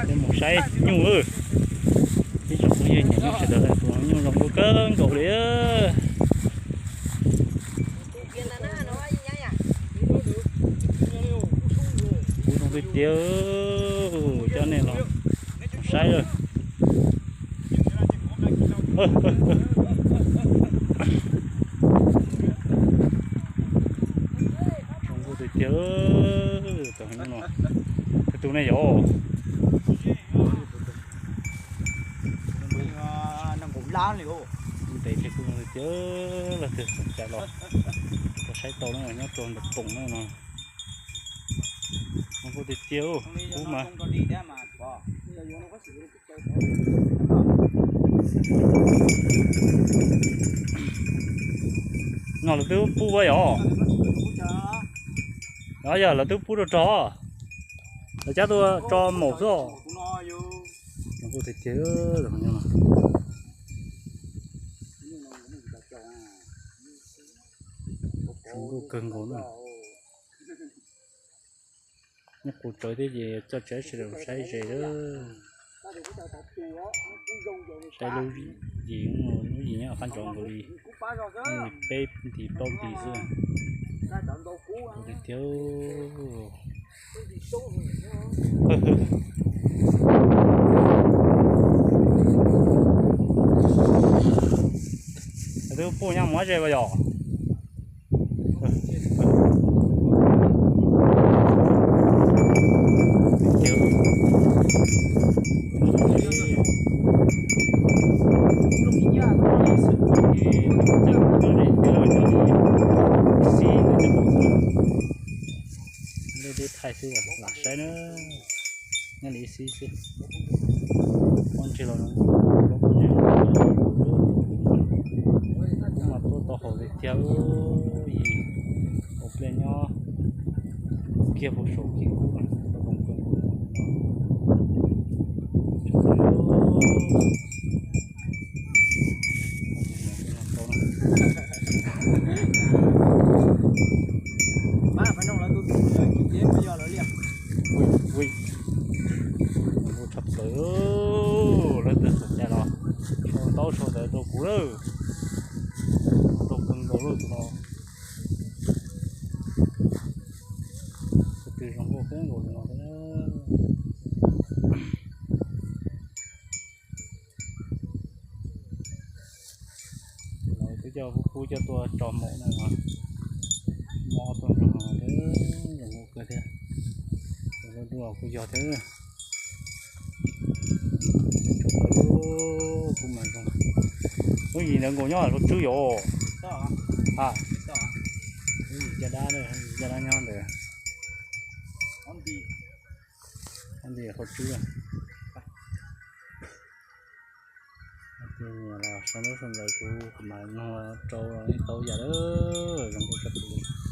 Peb mus saib nyuj. Ib tsoom phooj ywg nyiam nyuj sawv daws, tus nyuj zoo nkauj kawg nkaus li. Kub zoo tiag tiag, coj nej los saib lawm. Zoo nkauj tiag tiag, tus no. Tus nej yom. Ntev thiab, kuj zoo tiag tiag. Leej twg xom cai los tau saib tau na, nyob rau ntawm Poom na no. Zoo nkauj tiag tiag, kub mas. No lawv twb pub yom? Yog lawv twb pub rau rog, lawv cab tuaj tso maum xwb. Zoo nkauj tiag tiag, zoo nkauj kawg nkaus na. Nyob qus tsawv thiab ces coj tsev sawv daws saib ze lawm. Saib lub yim, lub yim nyob qab ntsov nkaus li, peb nti plaub nti xwb. Tiag tiag. Twb pub nyab mus ze los yom? Deb deb thaij xwb, lam saib na. Nyob li ib xib xwb. Pob ntseg los, pob ntseg, kub mas tuaj tau haum li thiab. Yim hauv pliaj nyob kiag hauv saum kib kub, tau zoo kawg nkaus. Ui, ui, tshaj plaws, leej twg xom cai los sau ntaub sau ntawv rau kuv lawm. Tau kawg nkaus lawm tus no. Tus twg zoo nkauj kawg nkaus li no thiab. Lawv twb coj kuj coj tuaj tso maum na, muaj ob tug nrog no thiab, zoo nkauj kawg thiab. Lub duab kuj yog thiab. Kuj mas zoo. Lub yim ntawd nkaus nyob hauv tswb yom? Ha, lub yim caj dab, caj dab nyob ntawd. Nti hauv tswb. Ces nyiam los sau ntaub sau ntawv kuv mam nug rau ib tau yam lawm, zoo nkauj tshaj plaws li.